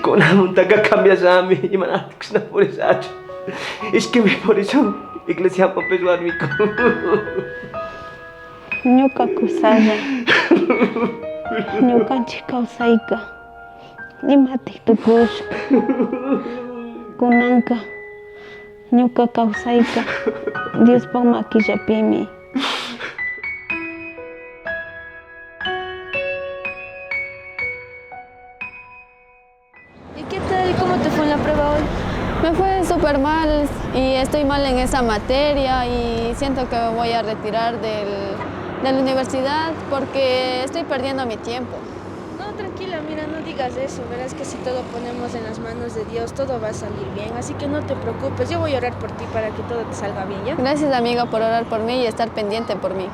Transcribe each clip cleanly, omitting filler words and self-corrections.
Kunamuntaqa cambiashami, imanatik kushna purishachu. Ishkimi purishun iglesiamanpish warmiku. Ñuca cusalla, ñucanchij causaica imataj tucushca? Cunanca ñuca causaica Diospaj maquillapimi. ¿Y qué tal? ¿Cómo te fue en la prueba hoy? Me fue súper mal y estoy mal en esa materia y siento que me voy a retirar de la universidad porque estoy perdiendo mi tiempo. No, tranquila, mira, no digas eso. Verás que si todo ponemos en las manos de Dios, todo va a salir bien. Así que no te preocupes, yo voy a orar por ti para que todo te salga bien, ¿ya? Gracias, amiga, por orar por mí y estar pendiente por mí.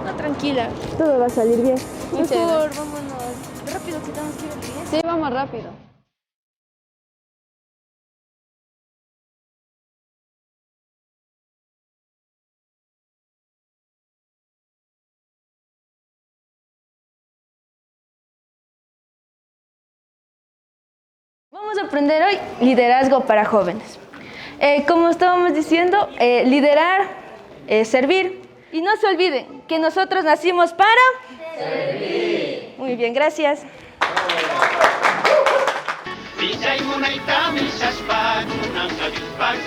No, tranquila, todo va a salir bien. Muchas Mejor, gracias. vámonos. Rápido, que tenemos que ir a la iglesia. Sí, vamos rápido. Vamos a aprender hoy liderazgo para jóvenes. Como estábamos diciendo, liderar es servir. Y no se olviden que nosotros nacimos para servir. Muy bien, gracias.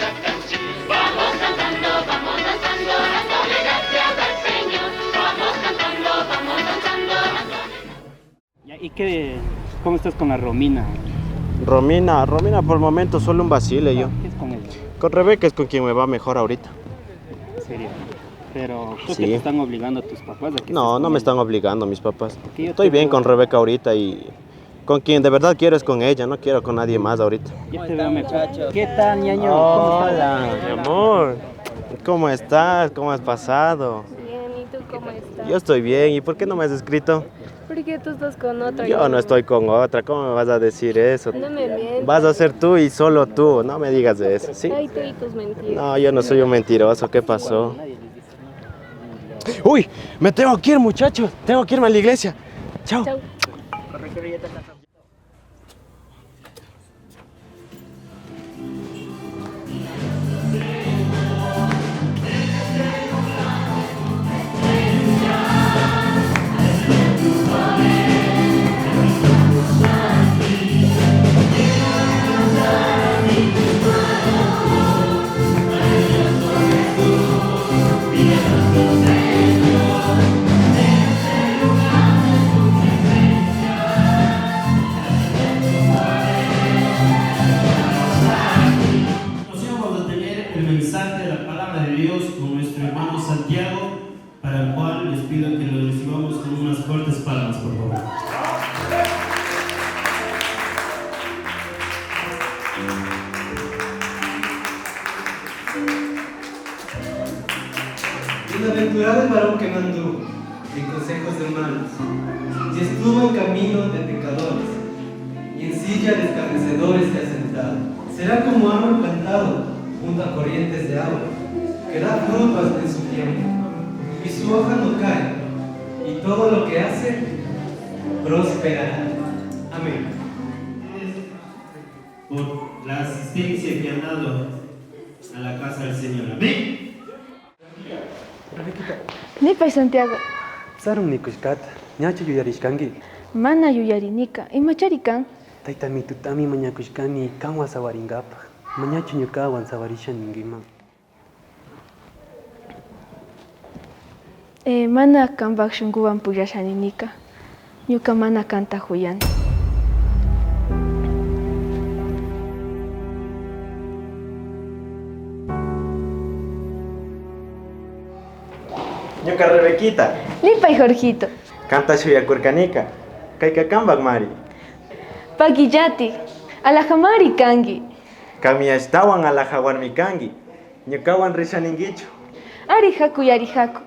Vamos cantando, vamos danzando, dándole gracias al Señor. Vamos cantando, vamos danzando, dándole Ya, ¿y qué, cómo estás con la Romina? Romina, Romina por el momento solo un vacile yo. ¿Qué es con ella? Con Rebeca es con quien me va mejor ahorita. En serio. Pero creo Sí. que te están obligando a tus papás a que No, estés no con me ella. están obligando mis papás. Porque yo Estoy te bien veo- con Rebeca ahorita y con quien de verdad quiero es con ella, no quiero con nadie más ahorita. Yo te veo mejor. ¿Qué tal, ñaño? ¿Cómo estás? Hola, mi amor. ¿Cómo estás? ¿Cómo has pasado? Bien, ¿y tú cómo estás? Yo estoy bien. ¿Y por qué no me has escrito? ¿Por qué tú estás con otra? Yo no estoy con otra. ¿Cómo me vas a decir eso? No me mientas. Vas a ser tú y solo tú. No me digas de eso, ¿sí? Ay, tú y tus mentiras. No, yo no soy un mentiroso. ¿Qué pasó? ¡Uy! Me tengo que ir, muchachos. Tengo que irme a la iglesia. Chao. Chao. Vamos a tener el mensaje de la palabra de Dios con nuestro hermano Santiago, para el cual les pido que lo recibamos con unas fuertes palmas, por favor. Bienaventurado el varón que no anduvo en consejos de malos, ni estuvo en camino de pecadores, y en silla de escarnecedores se ha sentado. Será como árbol plantado junto a corrientes de agua, que da frutos en su tiempo, y su hoja no cae, y todo lo que hace prosperará. Amén. Por la asistencia que han dado a la casa del Señor. Amén. Nipay Santiago, Sarun nikushkata, ñachu yuyarishkanki. mana yuyarinika, imachari kan? Tayta mitutami mañakushkani kanwan sawaringapaj. Mañachu ñukawan sawarisha ninkiman. Mana kanpak shunkuwan pukllasha ninika. Ñuka mana kanta huyani. Ñuka Rebequita. Nipay Jorgito. Kanta shuyakurkanika. Kayka kanpak mari. Pakillati, alajamari kanki. Kami ashtawan alaja warmi kanki. Ñukawan risha ninkichu. Ari haku yari haku.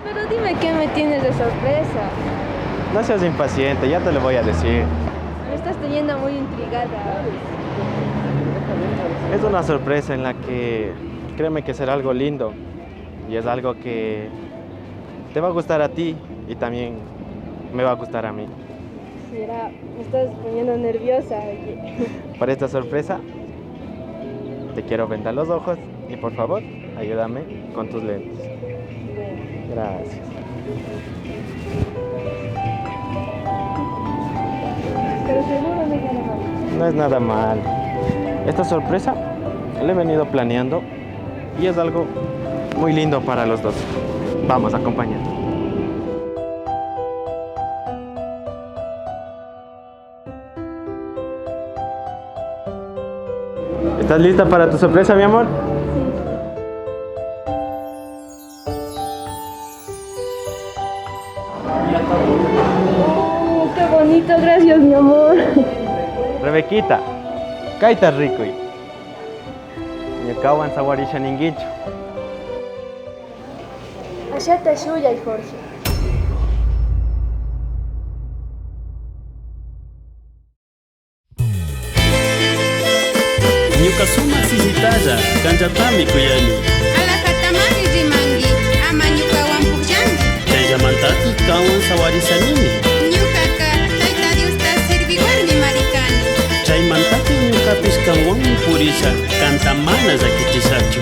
Pero dime qué me tienes de sorpresa. No seas impaciente, ya te lo voy a decir. Me estás teniendo muy intrigada. Es una sorpresa en la que créeme que será algo lindo y es algo que te va a gustar a ti y también me va a gustar a mí. Será, me estás poniendo nerviosa. Oye. Para esta sorpresa, te quiero vendar los ojos y por favor, ayúdame con tus lentes. Gracias. Pero seguro no es nada malo. No es nada mal. Esta sorpresa la he venido planeando y es algo muy lindo para los dos. Vamos, acompáñame. ¿Estás lista para tu sorpresa, mi amor? Oh, qué bonito, gracias, mi amor. Rebequita, kaita rikuy. Ñukawan sawarisha ninkichu. Ashata shuyay, Jorge. Ñuka sumak sisitalla, kanchatami kuyani. Alhajatamari rimanki, ama ñukawan pukllanki. Chayllamantatik kanwan sawarishanini. Ñukaka Tayta Diosta sirviwarmi marikani. Chaymantatik ñukapish kanwanmi purisha, kanta mana llakichishachu.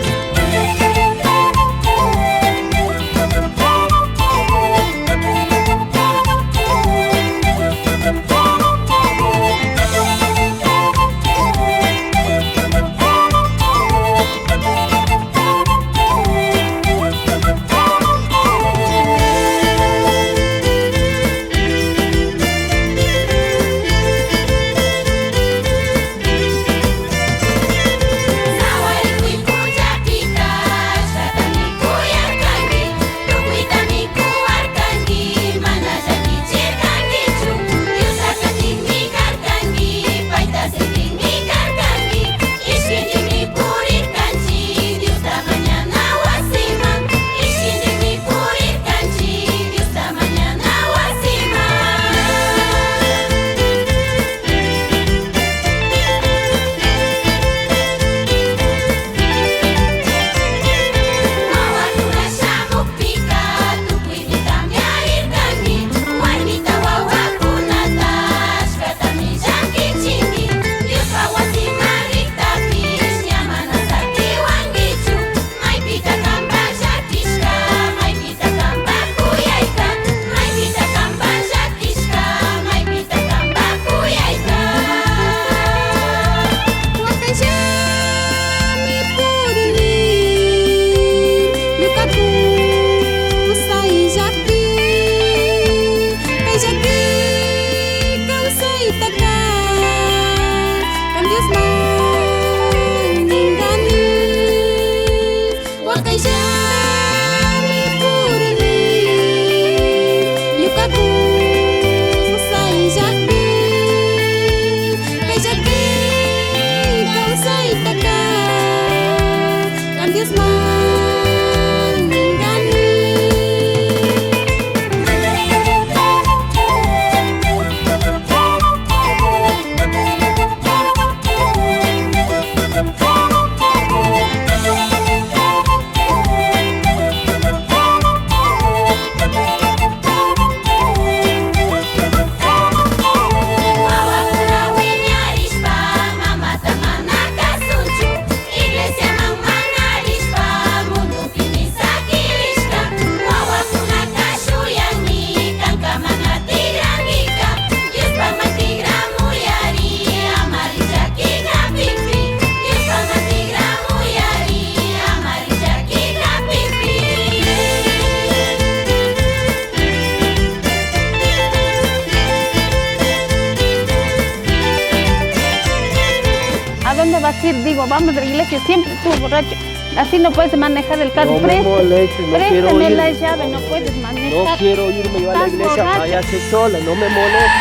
¿A dónde vas a ir? Digo, vamos a la iglesia, siempre tú, borracho. Así no puedes manejar el carro. No me molestes, no quiero Préstame ir. la llave, no puedes manejar. No quiero irme yo a la Estás iglesia, borracho. váyase sola, no me molestes.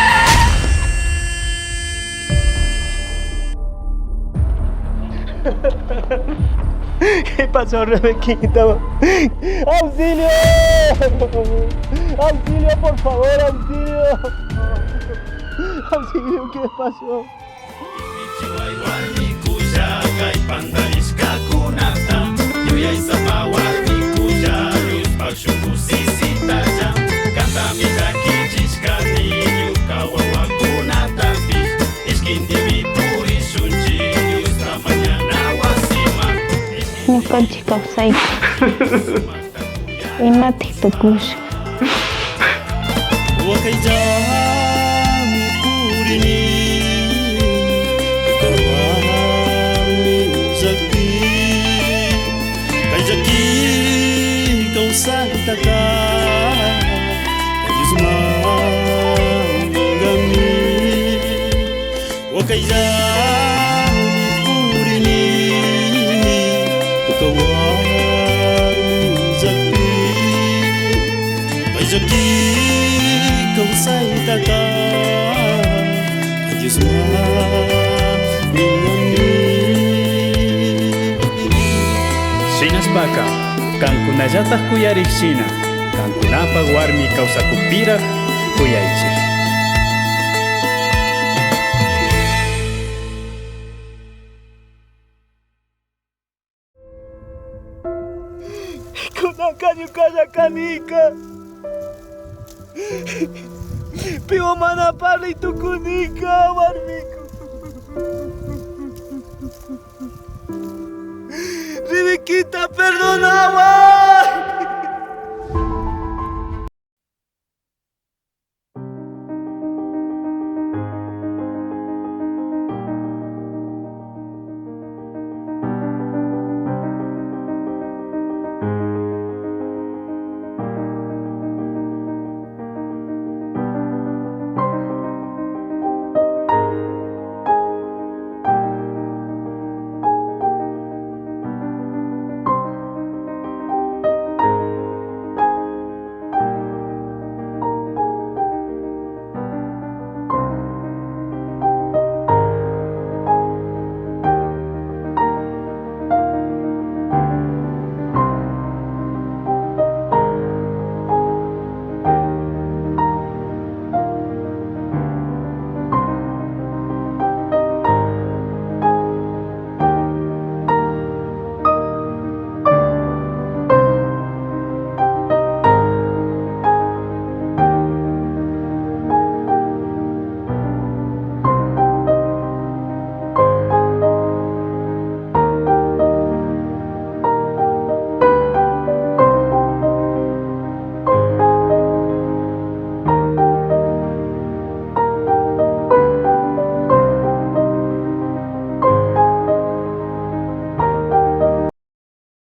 ¿Qué pasó, Rebequita? ¡Auxilio! Auxilio, por favor, auxilio. Auxilio, ¿qué pasó? Ñukanchik kawsayka imatik tukushka. Wakayllami purini Kawarmi llakpi Kay llaki kawsaytaka Diosman mingami Wakayllami purini Kawarmi llakpi Kay llaki kawsaytaka Diosman mingami Shinaspaka, kankunallataq kuyariq shina, kankunapaq warmi kawsakupiraq kuyaychik. Kunanka ñuqalla kanika. Piwan mana parlay tukunika warmiku. Ribiquita, perdonaway.